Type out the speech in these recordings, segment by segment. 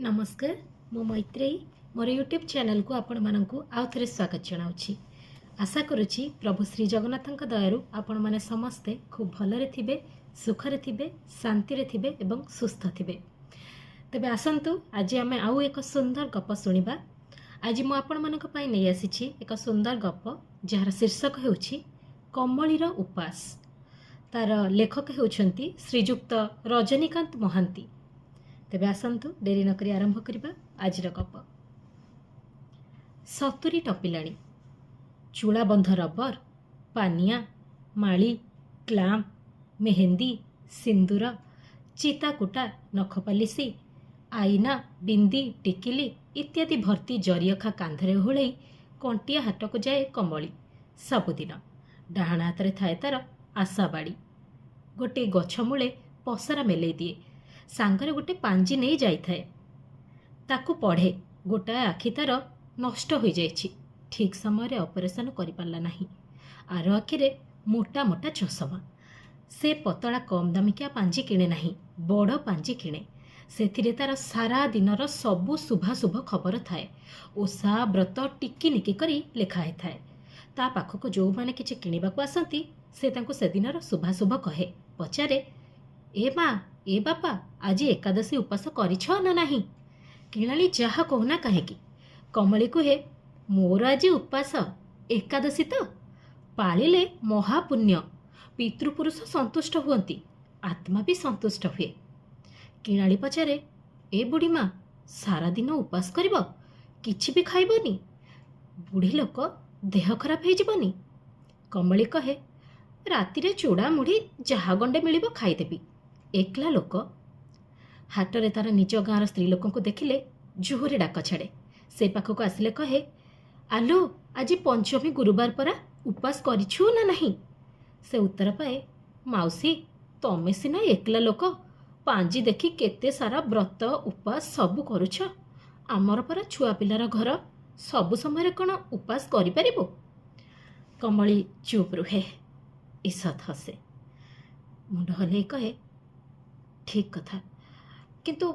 ନମସ୍କାର, ମୁଁ ମୈତ୍ରେୟୀ। ମୋର ୟୁଟ୍ୟୁବ୍ ଚ୍ୟାନେଲକୁ ଆପଣମାନଙ୍କୁ ଆଉ ଥରେ ସ୍ୱାଗତ ଜଣାଉଛି। ଆଶା କରୁଛି ପ୍ରଭୁ ଶ୍ରୀ ଜଗନ୍ନାଥଙ୍କ ଦୟାରୁ ଆପଣମାନେ ସମସ୍ତେ ଖୁବ୍ ଭଲରେ ଥିବେ, ସୁଖରେ ଥିବେ, ଶାନ୍ତିରେ ଥିବେ ଏବଂ ସୁସ୍ଥ ଥିବେ। ତେବେ ଆସନ୍ତୁ, ଆଜି ଆମେ ଆଉ ଏକ ସୁନ୍ଦର ଗପ ଶୁଣିବା। ଆଜି ମୁଁ ଆପଣମାନଙ୍କ ପାଇଁ ନେଇ ଆସିଛି ଏକ ସୁନ୍ଦର ଗପ, ଯାହାର ଶୀର୍ଷକ ହେଉଛି କମଳୀର ଉପାସ। ତାର ଲେଖକ ହେଉଛନ୍ତି ଶ୍ରୀଯୁକ୍ତ ରଜନୀକାନ୍ତ ମହାନ୍ତି। ତେବେ ଆସନ୍ତୁ, ଡେରି ନକରି ଆରମ୍ଭ କରିବା ଆଜିର ଗପ। 70 ଟପିଲାଣି। ଚୂଳାବନ୍ଧ ରବର, ପାନିଆ, ମାଳି, କ୍ଲାମ୍ପ, ମେହେନ୍ଦି, ସିନ୍ଦୁର, ଚିତାକୁଟା, ନଖପାଲିସି, ଆଇନା, ବିନ୍ଦି, ଟିକିଲି ଇତ୍ୟାଦି ଭର୍ତ୍ତି ଜରିଅଖା କାନ୍ଧରେ ଓହଳେଇ କଣ୍ଟିଆ ହାଟକୁ ଯାଏ କମଳୀ ସବୁଦିନ। ଡାହାଣ ହାତରେ ଥାଏ ତାର ଆଶାବାଡ଼ି। ଗୋଟିଏ ଗଛ ମୂଳେ ପସରା ମେଲେଇ ଦିଏ। ସାଙ୍ଗରେ ଗୋଟେ ପାଞ୍ଜି ନେଇ ଯାଇଥାଏ, ତାକୁ ପଢ଼େ। ଗୋଟାଏ ଆଖି ତାର ନଷ୍ଟ ହୋଇଯାଇଛି। ଠିକ୍ ସମୟରେ ଅପରେସନ୍ କରିପାରିଲା ନାହିଁ। ଆର ଆଖିରେ ମୋଟା ମୋଟା ଚଷମା। ସେ ପତଳା କମ୍ ଦାମିକିଆ ପାଞ୍ଜି କିଣେ ନାହିଁ, ବଡ଼ ପାଞ୍ଜି କିଣେ। ସେଥିରେ ତାର ସାରା ଦିନର ସବୁ ଶୁଭାଶୁଭ ଖବର ଥାଏ। ଓଷା ବ୍ରତ ଟିକି ନିକି କରି ଲେଖା ହେଇଥାଏ। ତା ପାଖକୁ ଯେଉଁମାନେ କିଛି କିଣିବାକୁ ଆସନ୍ତି, ସେ ତାଙ୍କୁ ସେଦିନର ଶୁଭାଶୁଭ କହେ। ପଚାରେ, "ଏ ମା, ଏ ବାପା, ଆଜି ଏକାଦଶୀ ଉପାସ କରିଛ ନା ନାହିଁ?" କିଣାଳି ଯାହା କହୁନା କାହିଁକି, କମଳୀ କୁହେ, "ମୋର ଆଜି ଉପାସ, ଏକାଦଶୀ ତ। ପାଳିଲେ ମହାପୁଣ୍ୟ, ପିତୃପୁରୁଷ ସନ୍ତୁଷ୍ଟ ହୁଅନ୍ତି, ଆତ୍ମା ବି ସନ୍ତୁଷ୍ଟ ହୁଏ।" କିଣାଳି ପଚାରେ, "ଏ ବୁଢ଼ୀମା, ସାରାଦିନ ଉପାସ କରିବ? କିଛି ବି ଖାଇବନି? ବୁଢ଼ୀ ଲୋକ, ଦେହ ଖରାପ ହେଇଯିବନି?" କମଳୀ କହେ, "ରାତିରେ ଚୂଡ଼ା ମୁଢ଼ି ଯାହା ଗଣ୍ଡେ ମିଳିବ ଖାଇଦେବି। ଏକଲା ଲୋକ।" ହାଟରେ ତାର ନିଜ ଗାଁର ସ୍ତ୍ରୀ ଲୋକଙ୍କୁ ଦେଖିଲେ ଜୋରରେ ଡାକ ଛାଡ଼େ। ସେ ପାଖକୁ ଆସିଲେ କହେ, "ଆଲୋ, ଆଜି ପଞ୍ଚମୀ ଗୁରୁବାର ପରା, ଉପାସ କରିଛୁ ନା ନାହିଁ?" ସେ ଉତ୍ତର ପାଏ, "ମାଉସୀ, ତମେ ସିନା ଏକଲା ଲୋକ, ପାଞ୍ଜି ଦେଖି କେତେ ସାରା ବ୍ରତ ଉପାସ ସବୁ କରୁଛ। ଆମର ପରା ଛୁଆ ପିଲାର ଘର, ସବୁ ସମୟରେ କ'ଣ ଉପାସ କରିପାରିବୁ?" କମଳୀ ଚୁପ୍ ରୁହେ, ଈଷତ୍ ହସେ। ମୁଣ୍ଡ ହଲେଇ କହେ, "ଠିକ୍ କଥା, କିନ୍ତୁ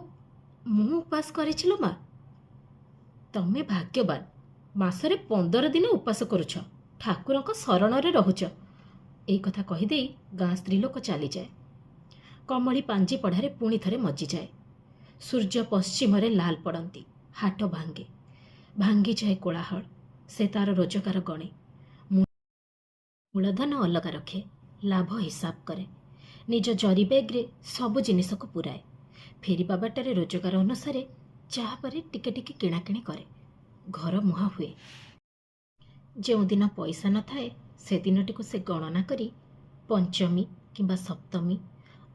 ମୁଁ ଉପାସ କରିଛି ଲୋ ମା। ତମେ ଭାଗ୍ୟବାନ, ମାସରେ 15 ଦିନ ଉପାସ କରୁଛ, ଠାକୁରଙ୍କ ଶରଣରେ ରହୁଛ।" ଏଇ କଥା କହିଦେଇ ଗାଁ ସ୍ତ୍ରୀ ଲୋକ ଚାଲିଯାଏ। କମଳୀ ପାଞ୍ଜି ପଢ଼ାରେ ପୁଣି ଥରେ ମଜିଯାଏ। ସୂର୍ଯ୍ୟ ପଶ୍ଚିମରେ ଲାଲ ପଡ଼ନ୍ତି। ହାଟ ଭାଙ୍ଗେ, ଭାଙ୍ଗିଯାଏ କୋଳାହଳ। ସେ ତାର ରୋଜଗାର ଗଣେ। ମୂଳଧନ ଅଲଗା ରଖେ, ଲାଭ ହିସାବ କରେ। ନିଜ ଜରି ବ୍ୟାଗରେ ସବୁ ଜିନିଷକୁ ପୁରାଏ। ଫେରିବା ବାଟରେ ରୋଜଗାର ଅନୁସାରେ ଯାହା ପାରେ ଟିକେ ଟିକେ କିଣାକିଣି କରେ। ଘର ମୁହାଁ ହୁଏ। ଯେଉଁଦିନ ପଇସା ନଥାଏ, ସେଦିନଟିକୁ ସେ ଗଣନା କରି ପଞ୍ଚମୀ କିମ୍ବା ସପ୍ତମୀ,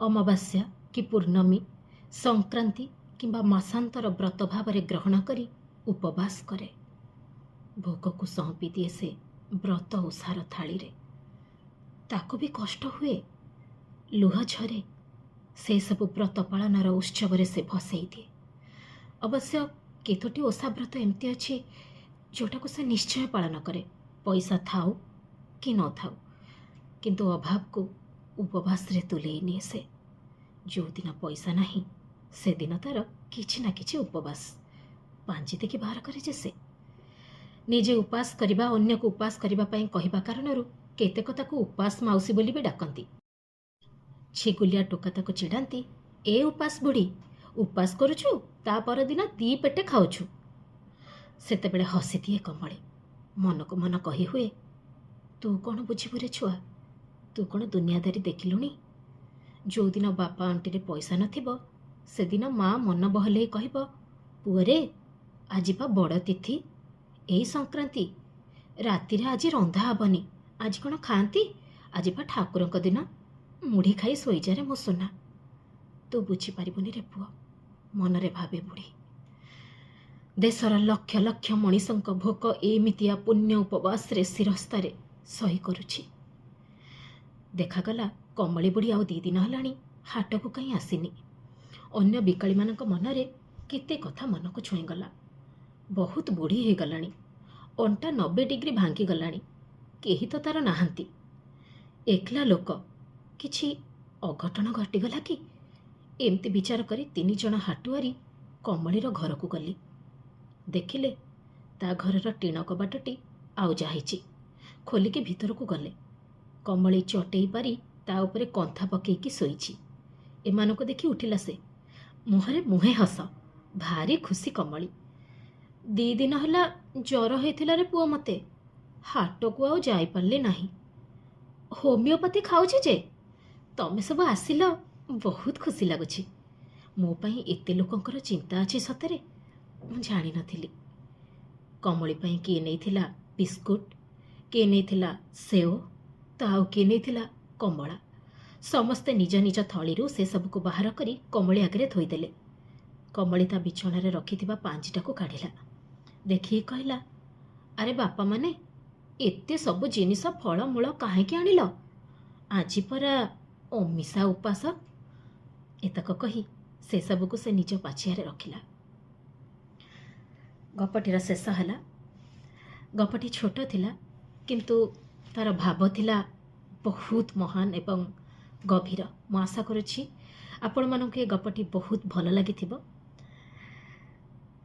ଅମାବାସ୍ୟା କି ପୂର୍ଣ୍ଣମୀ, ସଂକ୍ରାନ୍ତି କିମ୍ବା ମାସାନ୍ତର ବ୍ରତ ଭାବରେ ଗ୍ରହଣ କରି ଉପବାସ କରେ। ଭୋକକୁ ସଅଁପି ଦିଏ ସେ ବ୍ରତ ଓଷାର ଥାଳିରେ। ତାକୁ ବି କଷ୍ଟ ହୁଏ, ଲୁହ ଝରେ। ସେସବୁ ବ୍ରତ ପାଳନର ଉତ୍ସବରେ ସେ ଭସେଇ ଦିଏ। ଅବଶ୍ୟ କେତୋଟି ଓଷା ବ୍ରତ ଏମିତି ଅଛି, ଯେଉଁଟାକୁ ସେ ନିଶ୍ଚୟ ପାଳନ କରେ, ପଇସା ଥାଉ କି ନଥାଉ। କିନ୍ତୁ ଅଭାବକୁ ଉପବାସରେ ତୁଲେଇ ନିଏ ସେ। ଯେଉଁଦିନ ପଇସା ନାହିଁ, ସେଦିନ ତାର କିଛି ନା କିଛି ଉପବାସ ପାଞ୍ଜି ଦେଖି ବାହାର କରେ ଯେ ସେ। ନିଜେ ଉପାସ କରିବା, ଅନ୍ୟକୁ ଉପାସ କରିବା ପାଇଁ କହିବା କାରଣରୁ କେତେକ ତାକୁ ଉପାସ ମାଉସୀ ବୋଲି ବି ଡାକନ୍ତି। ଛିଗୁଲିଆ ଟୋକା ତାକୁ ଚିଡ଼ାନ୍ତି, "ଏ ଉପାସ ବୁଢ଼ୀ, ଉପାସ କରୁଛୁ, ତା ପରଦିନ ଦି ପେଟେ ଖାଉଛୁ।" ସେତେବେଳେ ହସିଦିଏ କମଳୀ। ମନକୁ ମନ କହି ହୁଏ, "ତୁ କ'ଣ ବୁଝିବୁ ରେ ଛୁଆ? ତୁ କ'ଣ ଦୁନିଆଦାରୀ ଦେଖିଲୁଣି? ଯେଉଁଦିନ ବାପା ଅଣ୍ଟିରେ ପଇସା ନଥିବ, ସେଦିନ ମା ମନ ବହଲେଇ କହିବ, 'ପୁଅରେ, ଆଜି ପା ବଡ଼ ତିଥି, ଏଇ ସଂକ୍ରାନ୍ତି, ରାତିରେ ଆଜି ରନ୍ଧା ହବନି। ଆଜି କ'ଣ ଖାଆନ୍ତି? ଆଜି ପା ଠାକୁରଙ୍କ ଦିନ। ମୁଢ଼ି ଖାଇ ଶୋଇଯାରେ ମୋ ସୁନା।' ତୁ ବୁଝିପାରିବୁନି ରେ ପୁଅ।" ମନରେ ଭାବେ ବୁଢ଼ୀ, ଦେଶର ଲକ୍ଷ ଲକ୍ଷ ମଣିଷଙ୍କ ଭୋକ ଏମିତିଆ ପୁଣ୍ୟ ଉପବାସରେ ଶିରସ୍ତାରେ ସହି କରୁଛି। ଦେଖାଗଲା, କମଳୀ ବୁଢ଼ୀ ଆଉ 2 ଦିନ ହେଲାଣି ହାଟକୁ କାହିଁ ଆସିନି। ଅନ୍ୟ ବିକାଳୀମାନଙ୍କ ମନରେ କେତେ କଥା ମନକୁ ଛୁଇଁଗଲା। ବହୁତ ବୁଢ଼ୀ ହେଇଗଲାଣି, ଅଣ୍ଟା 90 ଡିଗ୍ରୀ ଭାଙ୍ଗିଗଲାଣି, କେହି ତ ତାର ନାହାନ୍ତି, ଏକଲା ଲୋକ, କିଛି ଅଘଟଣ ଘଟିଗଲା କି? ଏମିତି ବିଚାର କରି ତିନି ଜଣ ହାଟୁଆରୀ କମଳିର ଘରକୁ ଗଲେ। ଦେଖିଲେ ତା ଘରର ଟିଣ କବାଟଟି ଆଉଜା ହେଇଛି। ଖୋଲିକି ଭିତରକୁ ଗଲେ। କମଳି ଚଟେଇ ପାରି ତା ଉପରେ କନ୍ଥା ପକେଇକି ଶୋଇଛି। ଏମାନଙ୍କୁ ଦେଖି ଉଠିଲା ସେ। ମୁହଁରେ ମୁହେଁ ହସ। ଭାରି ଖୁସି କମଳି। 2 ଦିନ ହେଲା ଜ୍ୱର ହେଇଥିଲା ରେ ପୁଅ ମୋତେ। ହାଟକୁ ଆଉ ଯାଇପାରିଲି ନାହିଁ। ହୋମିଓପାଥି ଖାଉଛି ଯେ। ତମେ ସବୁ ଆସିଲ, ବହୁତ ଖୁସି ଲାଗୁଛି। ମୋ ପାଇଁ ଏତେ ଲୋକଙ୍କର ଚିନ୍ତା ଅଛି ସତରେ, ମୁଁ ଜାଣିନଥିଲି। କମଳି ପାଇଁ କିଏ ନେଇଥିଲା ବିସ୍କୁଟ, କିଏ ନେଇଥିଲା ସେଓ ତ ଆଉ କିଏ ନେଇଥିଲା କମଳା। ସମସ୍ତେ ନିଜ ନିଜ ଥଳିରୁ ସେସବୁକୁ ବାହାର କରି କମଳି ଆଗରେ ଥୋଇଦେଲେ। କମଳି ତା ବିଛଣାରେ ରଖିଥିବା ପାଞ୍ଜିଟାକୁ କାଢ଼ିଲା। ଦେଖିକି କହିଲା, "ଆରେ ବାପାମାନେ, ଏତେ ସବୁ ଜିନିଷ ଫଳମୂଳ କାହିଁକି ଆଣିଲ? ଆଜି ପରା ଅମିଷା ଉପାସ।" ଏତକ କହି ସେସବୁକୁ ସେ ନିଜ ପାଛିଆରେ ରଖିଲା। ଗପଟିର ଶେଷ ହେଲା। ଗପଟି ଛୋଟ ଥିଲା, କିନ୍ତୁ ତାର ଭାବ ଥିଲା ବହୁତ ମହାନ ଏବଂ ଗଭୀର। ମୁଁ ଆଶା କରୁଛି ଆପଣମାନଙ୍କୁ ଏ ଗପଟି ବହୁତ ଭଲ ଲାଗିଥିବ।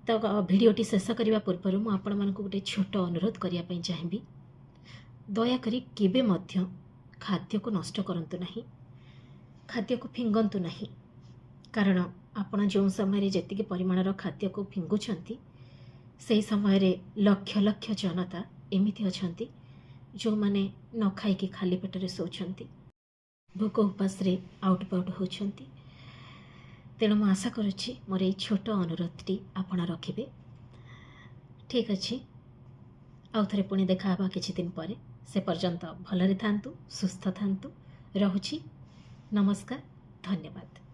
ତ ଭିଡ଼ିଓଟି ଶେଷ କରିବା ପୂର୍ବରୁ ମୁଁ ଆପଣମାନଙ୍କୁ ଗୋଟେ ଛୋଟ ଅନୁରୋଧ କରିବା ପାଇଁ ଚାହିଁବି। ଦୟାକରି କେବେ ମଧ୍ୟ ଖାଦ୍ୟକୁ ନଷ୍ଟ କରନ୍ତୁ ନାହିଁ, ଖାଦ୍ୟକୁ ଫିଙ୍ଗନ୍ତୁ ନାହିଁ। କାରଣ ଆପଣ ଯେଉଁ ସମୟରେ ଯେତିକି ପରିମାଣର ଖାଦ୍ୟକୁ ଫିଙ୍ଗୁଛନ୍ତି, ସେହି ସମୟରେ ଲକ୍ଷ ଲକ୍ଷ ଜନତା ଏମିତି ଅଛନ୍ତି ଯେଉଁମାନେ ନ ଖାଇକି ଖାଲି ପେଟରେ ଶୋଉଛନ୍ତି, ଭୋକ ଉପାସରେ ଆଉଟ ପାଉଟ ହେଉଛନ୍ତି। ତେଣୁ ମୁଁ ଆଶା କରୁଛି ମୋର ଏଇ ଛୋଟ ଅନୁରୋଧଟି ଆପଣ ରଖିବେ। ଠିକ୍ ଅଛି, ଆଉ ଥରେ ପୁଣି ଦେଖା ହେବା କିଛି ଦିନ ପରେ। ସେ ପର୍ଯ୍ୟନ୍ତ ଭଲରେ ଥାନ୍ତୁ, ସୁସ୍ଥ ଥାନ୍ତୁ। ରହୁଛି, ନମସ୍କାର, ଧନ୍ୟବାଦ।